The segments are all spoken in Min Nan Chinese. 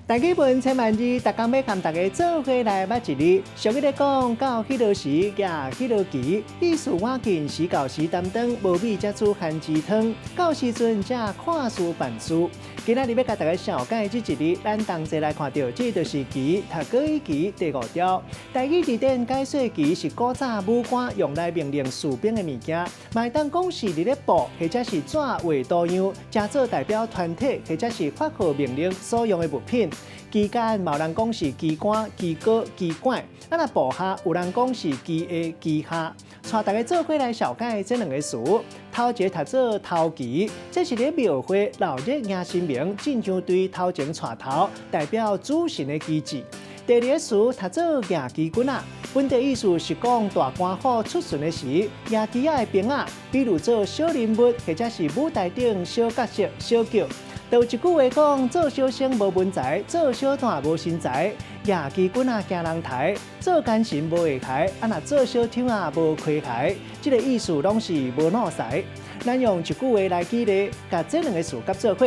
大家文千萬字，逐工欲共大家做伙來捌一字。俗語咧講，到彼落時，舉彼落旗，意思倚近時到時擔當，無米才煮番薯湯。到時陣才看事辦事。今仔日欲共大家紹介這一字，咱同齊來看著，這就是旗，讀國語旗第五條。台語字典解說，旗是古早武官用來命令士兵的物件，嘛會當講是佇咧布或者是紙畫圖樣，誠做代表團體或者是發號命令所用的物品。旗桿嘛有人講是旗杆、旗杆、旗管，啊若部下有人講是旗下、旗下。帶大家做伙來紹介這兩个詞，頭一个讀做頭旗，這是佇廟會鬧熱迎神明進場隊頭前帶頭，代表主神的旗幟。第二个詞讀做舉旗棍仔，本地意思是講大官府出巡的時，舉旗仔的兵仔，比如做小人物或者是舞台頂小角色、小腳。就有一句話講：做小生無文才，做小旦無身材，舉旗棍仔驚人刣，做奸臣無下台，啊若做小偷仔無開懷，這个意思攏是無腦才。咱用一句話來舉例，共這兩个詞合做伙。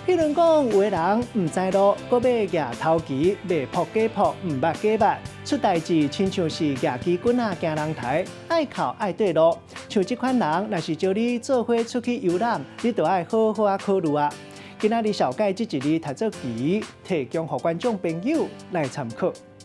譬如講，有的人毋知路，閣欲舉頭旗，袂噗假噗，毋捌假捌，出代誌親像是舉旗棍仔驚人刣，愛哭愛綴路。像這款人，若是招你做伙出去遊覽，你就愛好好仔考慮啊。今仔日紹介這一字讀做旗，提供予觀眾朋友來參考。